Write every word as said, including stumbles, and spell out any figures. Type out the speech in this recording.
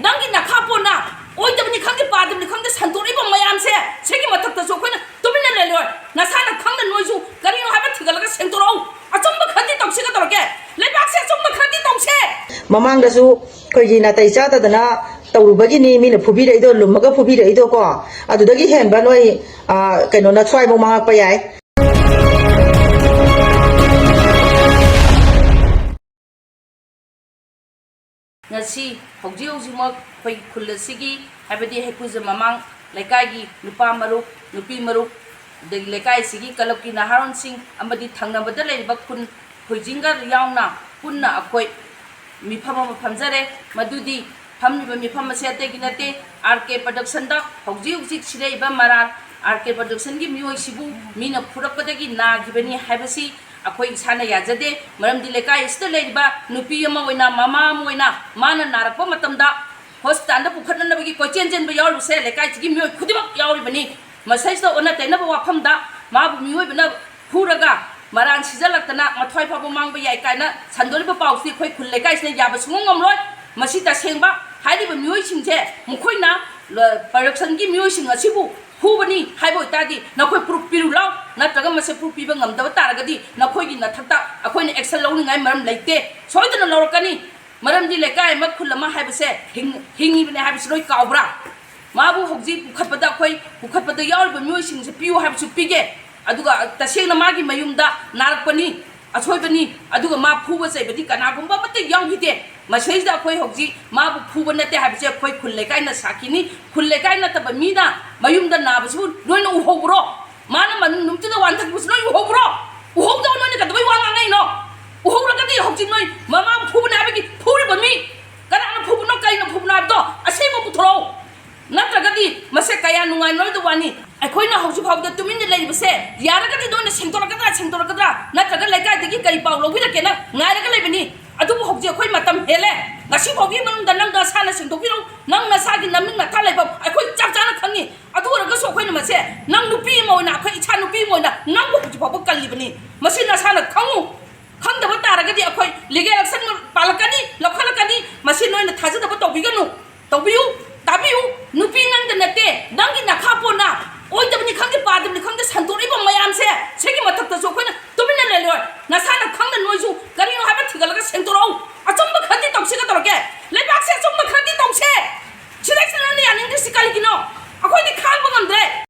ꯅꯪꯒꯤ ꯅꯈꯥ ꯄꯣꯟꯅ ꯑꯣꯏꯗꯕꯅꯤ ꯈꯪꯗꯦ, ꯄꯥꯗꯕꯅꯤ ꯈꯪꯗꯦ, ꯁꯟꯗꯣꯔꯛꯏꯕ ꯃꯌꯥꯝꯁꯦ, ꯁꯤꯒꯤ ꯃꯊꯛꯇꯁꯨ ꯑꯩꯈꯣꯏꯅ ꯇꯨꯃꯤꯟꯅ ꯂꯩꯔꯣꯏ꯫ ꯅꯁꯥꯅ ꯈꯪꯅ ꯅꯣꯏꯁꯨ ꯀꯔꯤꯅꯣ ꯍꯥꯏꯕ ꯊꯤꯒꯠꯂꯒ ꯁꯦꯡꯗꯣꯔꯛꯎ꯫ ꯑꯆꯨꯝꯕ ꯈꯔꯗꯤ ꯇꯧꯁꯤ ꯀꯩꯗꯧꯔꯒꯦ? ꯂꯩꯕꯥꯛꯁꯦ ꯑꯆꯨꯝꯕ ꯈꯔꯗꯤ ꯇꯧꯁꯦ꯫ ꯃꯃꯥꯡꯗꯁꯨ ꯑꯩꯈꯣꯏꯒꯤ ꯅꯥꯇꯩ ꯆꯥꯗꯗꯅ ꯇꯧꯔꯨꯕꯒꯤꯅꯤ ꯃꯤꯅ ꯐꯨꯕꯤꯔꯛꯏꯗꯣ, ꯂꯨꯝꯃꯒ ꯐꯨꯕꯤꯔꯛꯏꯗꯣ ꯀꯣ꯫ ꯑꯗꯨꯗꯒꯤ ꯍꯦꯟꯕ ꯅꯣꯏ, ꯑ, ꯀꯩꯅꯣꯅ ꯁ꯭ꯋꯥꯏꯐꯥꯎ ꯃꯥꯡꯉꯛꯄ ꯌꯥꯏ꯫ ꯉꯁꯤ ꯍꯧꯖꯤꯛ ꯍꯧꯖꯤꯛꯃꯛ ꯑꯩꯈꯣꯏ ꯈꯨꯜ ꯑꯁꯤꯒꯤ, ꯍꯥꯏꯕꯗꯤ ꯍꯩꯀ꯭ꯔꯨꯖ ꯃꯃꯥꯡ ꯂꯩꯀꯥꯏꯒꯤ ꯅꯨꯄꯥ ꯃꯔꯨꯞ, ꯅꯨꯄꯤ ꯃꯔꯨꯞ, ꯑꯗꯒꯤ ꯂꯩꯀꯥꯏ ꯑꯁꯤꯒꯤ ꯀ꯭ꯂꯕꯀꯤ ꯅꯍꯥꯔꯣꯟꯁꯤꯡ ꯑꯃꯗꯤ ꯊꯪꯅꯕꯗ ꯂꯩꯔꯤꯕ ꯈꯨꯟ ꯈꯣꯏꯖꯤꯡꯒ ꯌꯥꯎꯅ ꯄꯨꯟꯅ ꯑꯩꯈꯣꯏ ꯃꯤꯐꯝ ꯑꯃ ꯐꯝꯖꯔꯦ꯫ ꯃꯗꯨꯗꯤ ꯐꯝꯂꯤꯕ ꯃꯤꯐꯝ ꯑꯁꯤ ꯑꯇꯩꯒꯤ ꯅꯠꯇꯦ, ꯑꯥꯔ ꯀꯦ ꯄ꯭ꯔꯗꯛꯁꯟꯗ ꯍꯧꯖꯤꯛ ꯍꯧꯖꯤꯛ ꯁꯤꯔꯛꯏꯕ ꯃꯔꯥꯜ, ꯑꯥꯔ ꯀꯦ ꯄ꯭ꯔꯗꯛꯁꯟꯒꯤ ꯃꯤꯑꯣꯏꯁꯤꯕꯨ ꯃꯤꯅ ꯐꯨꯔꯛꯄꯗꯒꯤ ꯅꯥꯈꯤꯕꯅꯤ ꯍꯥꯏꯕꯁꯤ ꯑꯩꯈꯣꯏ ꯏꯁꯥꯅ ꯌꯥꯖꯗꯦ꯫ ꯃꯔꯝꯗꯤ ꯂꯩꯀꯥꯏ ꯑꯁꯤꯗ ꯂꯩꯔꯤꯕ ꯅꯨꯄꯤ ꯑꯃ ꯑꯣꯏꯅ, ꯃꯃꯥ ꯑꯃ ꯑꯣꯏꯅ, ꯃꯥꯅ ꯅꯥꯔꯛꯄ ꯃꯇꯝꯗ ꯍꯣꯁꯄꯤꯇꯥꯜꯗ ꯄꯨꯈꯠꯅꯅꯕꯒꯤ ꯀꯣꯏꯆꯦꯟ ꯆꯦꯟꯕ ꯌꯥꯎꯔꯤꯕꯁꯦ ꯂꯩꯀꯥꯏꯁꯤꯒꯤ ꯃꯤꯑꯣꯏ ꯈꯨꯗꯤꯡꯃꯛ ꯌꯥꯎꯔꯤꯕꯅꯤ꯫ ꯃꯁꯤꯗꯩꯁꯤꯗ ꯑꯣꯟꯅ ꯇꯩꯅꯕ ꯋꯥꯐꯝꯗ ꯃꯥꯕꯨ ꯃꯤꯑꯣꯏꯕꯅ ꯐꯨꯔꯒ ꯃꯔꯥꯟ ꯁꯤꯖꯜꯂꯛꯇꯅ ꯃꯊ꯭ꯋꯥꯏ ꯐꯥꯎꯕ ꯃꯥꯡꯕ ꯌꯥꯏ ꯀꯥꯏꯅ ꯁꯟꯗꯣꯔꯤꯕ ꯄꯥꯎꯁꯤ ꯑꯩꯈꯣꯏ ꯈꯨꯜ ꯂꯩꯀꯥꯏꯁꯤꯅ ꯌꯥꯕ ꯁꯨꯡꯉꯝ ꯉꯝꯂꯣꯏ꯫ ꯃꯁꯤ ꯇꯁꯦꯡꯕ ꯍꯥꯏꯔꯤꯕ ꯃꯤꯑꯣꯏꯁꯤꯡꯁꯦ, ꯃꯈꯣꯏꯅ ꯂ-, ꯄ꯭ꯔꯗꯛꯁꯟꯒꯤ ꯃꯤꯑꯣꯏꯁꯤꯡ ꯑꯁꯤꯕꯨ ꯐꯨꯕꯅꯤ ꯍꯥꯏꯕ ꯑꯣꯏꯇꯥꯔꯗꯤ ꯅꯈꯣꯏ ꯄ꯭ꯔꯨꯐ ꯄꯤꯔꯨ ꯂꯥꯎ, ꯅꯠꯇ꯭ꯔꯒ ꯃꯁꯤ ꯄ꯭ꯔꯨꯐ ꯄꯤꯕ ꯉꯝꯗꯕ ꯇꯥꯔꯒꯗꯤ ꯅꯈꯣꯏꯒꯤ ꯅꯊꯛꯇ ꯑꯩꯈꯣꯏꯅ ꯑꯦꯛꯁꯟ ꯂꯧꯅꯤꯡꯉꯥꯏ ꯃꯔꯝ ꯂꯩꯇꯦ, ꯁꯣꯏꯗꯅ ꯂꯧꯔꯛꯀꯅꯤ꯫ ꯃꯔꯝꯗꯤ ꯂꯩꯀꯥꯏ ꯑꯃ, ꯈꯨꯜ ꯑꯃ ꯍꯥꯏꯕꯁꯦ ꯍꯤꯡ-, ꯍꯤꯡꯉꯤꯕꯅꯦ ꯍꯥꯏꯕꯁꯤ ꯂꯣꯏ ꯀꯥꯎꯕ꯭ꯔꯥ? ꯃꯥꯕꯨ ꯍꯧꯖꯤꯛ ꯄꯨꯈꯠꯄꯗ, ꯑꯩꯈꯣꯏ ꯄꯨꯈꯠꯄꯗ ꯌꯥꯎꯔꯤꯕ ꯃꯤꯑꯣꯏꯁꯤꯡꯁꯦ ꯄꯤꯌꯨ ꯍꯥꯏꯕꯁꯨ ꯄꯤꯒꯦ, ꯑꯗꯨꯒ ꯇꯁꯦꯡꯅ ꯃꯥꯒꯤ ꯃꯌꯨꯝꯗ ꯅꯥꯔꯛꯄꯅꯤ, ꯑꯁꯣꯏꯕꯅꯤ, ꯑꯗꯨꯒ ꯃꯥ ꯐꯨꯕ ꯆꯩꯕꯗꯤ ꯀꯅꯥꯒꯨꯝꯕ ꯑꯃꯠꯇ ꯌꯥꯎꯈꯤꯗꯦ꯫ ꯃꯁꯤꯗꯩꯁꯤꯗ ꯑꯩꯈꯣꯏ ꯍꯧꯖꯤꯛ ꯃꯥꯕꯨ ꯐꯨꯕ ꯅꯠꯇꯦ ꯍꯥꯏꯕꯁꯦ ꯑꯩꯈꯣꯏ ꯈꯨꯜ ꯂꯩꯀꯥꯏꯅ ꯁꯥꯈꯤꯅꯤ꯫ ꯈꯨꯜ ꯂꯩꯀꯥꯏ ꯅꯠꯇꯕ ꯃꯤꯅ ꯃꯌꯨꯝꯗ ꯅꯥꯕꯁꯤꯕꯨ ꯅꯣꯏꯅ ꯎꯍꯧꯕ꯭ꯔꯣ? ꯃꯥꯅ ꯃꯅꯨꯡ ꯅꯨꯃꯤꯠꯇꯨꯗ ꯋꯥꯟꯊꯈꯤꯕꯁꯤ ꯅꯣꯏ ꯎꯍꯧꯕ꯭ꯔꯣ? ꯎꯍꯧꯗꯕ ꯅꯣꯏꯅ ꯀꯩꯗꯧꯕꯩ ꯋꯥ ꯉꯥꯡꯉꯛꯏꯅꯣ? ꯎꯍꯧꯔꯒꯗꯤ ꯍꯧꯖꯤꯛ ꯅꯣꯏ ꯃꯃꯥ ꯐꯨꯕꯅꯦ ꯍꯥꯏꯕꯒꯤ ꯐꯨꯔꯤꯕ ꯃꯤ ꯀꯅꯥꯅ ꯐꯨꯕꯅꯣ, ꯀꯩꯅ ꯐꯨꯕꯅꯣ ꯍꯥꯏꯕꯗꯣ ꯑꯁꯦꯡꯕ ꯄꯨꯊꯣꯔꯛꯎ꯫ ꯅꯠꯇ꯭ꯔꯒꯗꯤ ꯃꯁꯦ ꯀꯌꯥ ꯅꯨꯡꯉꯥꯏꯅꯔꯣꯏꯗ ꯋꯥꯅꯤ꯫ ꯑꯩꯈꯣꯏꯅ ꯍꯧꯖꯤꯛ ꯐꯥꯎꯕꯗ ꯇꯨꯃꯤꯟꯅ ꯂꯩꯔꯤꯕꯁꯦ ꯌꯥꯔꯒꯗꯤ ꯅꯣꯏꯅ ꯁꯦꯡꯗꯣꯔꯛꯀꯗ꯭ꯔꯥ, ꯁꯦꯡꯗꯣꯔꯛꯀꯗ꯭ꯔꯥ? ꯅꯠꯇ꯭ꯔꯒ ꯂꯩꯀꯥꯏꯗꯒꯤ ꯀꯔꯤ ꯄꯥꯎ ꯂꯧꯕꯤꯔꯛꯀꯦꯅ ꯉꯥꯏꯔꯒ ꯂꯩꯕꯅꯤ꯫ ꯑꯗꯨꯕꯨ ꯍꯧꯖꯤꯛ ꯑꯩꯈꯣꯏ ꯃꯇꯝ ꯍꯦꯜꯂꯦ꯫ ꯉꯁꯤ ꯐꯥꯎꯒꯤ ꯃꯅꯨꯡꯗ ꯅꯪ ꯅꯁꯥꯅ ꯁꯦꯡꯗꯣꯛꯄꯤꯔꯛꯎ꯫ ꯅꯪ ꯅꯁꯥꯒꯤ ꯅꯃꯤꯡ ꯅꯊꯥ ꯂꯩꯐꯝ ꯑꯩꯈꯣꯏ ꯆꯞ ꯆꯥꯅ ꯈꯪꯉꯤ꯫ ꯑꯗꯨ ꯑꯣꯏꯔꯒꯁꯨ ꯑꯩꯈꯣꯏꯅ ꯃꯁꯦ ꯅꯪ ꯅꯨꯄꯤ ꯑꯃ ꯑꯣꯏꯅ, ꯑꯩꯈꯣꯏ ꯏꯆꯥ ꯅꯨꯄꯤ ꯑꯃ ꯑꯣꯏꯅ ꯅꯪꯕꯨ ꯍꯧꯖꯤꯛ ꯐꯥꯎꯕ ꯀꯜꯂꯤꯕꯅꯤ꯫ ꯃꯁꯤ ꯅꯁꯥꯅ ꯈꯪꯉꯨ꯫ ꯈꯪꯗꯕ ꯇꯥꯔꯒꯗꯤ ꯑꯩꯈꯣꯏ ꯂꯤꯒꯦꯜ ꯑꯦꯛꯁꯟ ꯄꯥꯜꯂꯛꯀꯅꯤ, ꯂꯧꯈꯠꯂꯛꯀꯅꯤ꯫ ꯃꯁꯤ ꯅꯣꯏꯅ ꯊꯥꯖꯗꯕ ꯇꯧꯕꯤꯒꯅꯨ꯫ ꯇꯧꯕꯤꯌꯨ, ꯇꯥꯕꯤꯌꯨ꯫ ꯅꯨꯄꯤ ꯅꯪꯗ ꯅꯠꯇꯦ, ꯅꯪꯒꯤ ꯅꯈꯥ ꯄꯣꯟꯅ ꯑꯣꯏꯗꯕꯅꯤ ꯈꯪꯗꯦ, ꯄꯥꯗꯕꯅꯤ ꯈꯪꯗꯦ, ꯁꯟꯗꯣꯔꯛꯏꯕ ꯃꯌꯥꯝ